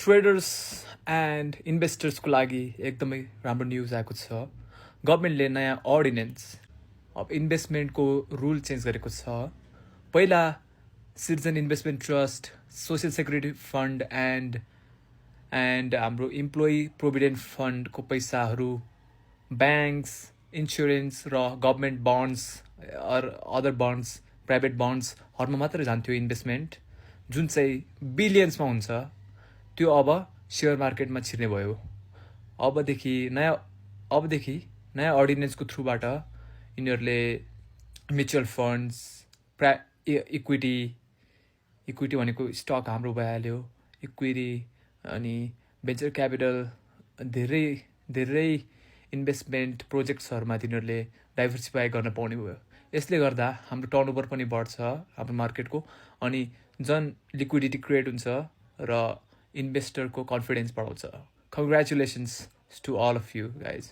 Traders and इन्भेस्टर्सको लागि एकदमै राम्रो न्युज आएको छ। गभर्मेन्टले नयाँ अर्डिनेन्स अब इन्भेस्टमेन्टको रुल चेन्ज गरेको छ। पहिला citizen investment trust, social security fund and हाम्रो इम्प्लोइ प्रोभिडेन्ट फन्डको पैसाहरू ब्याङ्क्स, इन्सुरेन्स र government bonds other bonds, private बन्ड्सहरूमा मात्रै जान्थ्यो इन्भेस्टमेन्ट, जुन चाहिँ बिलियन्समा हुन्छ। त्यो अब सेयर मार्केटमा छिर्ने भयो। अबदेखि नयाँ अर्डिनेन्सको थ्रुबाट यिनीहरूले म्युचुअल फन्ड्स, इक्विटी भनेको स्टक हाम्रो भइहाल्यो, इक्विटी अनि भेन्चर क्यापिटल, धेरै इन्भेस्टमेन्ट प्रोजेक्ट्सहरूमा तिनीहरूले डाइभर्सिफाई गर्न पाउने भयो। यसले गर्दा हाम्रो टर्नओभर पनि बढ्छ हाम्रो मार्केटको, अनि लिक्विडिटी क्रिएट हुन्छ र इन्भेस्टरको कन्फिडेन्स बढाउँछ। Congratulations to all of you guys.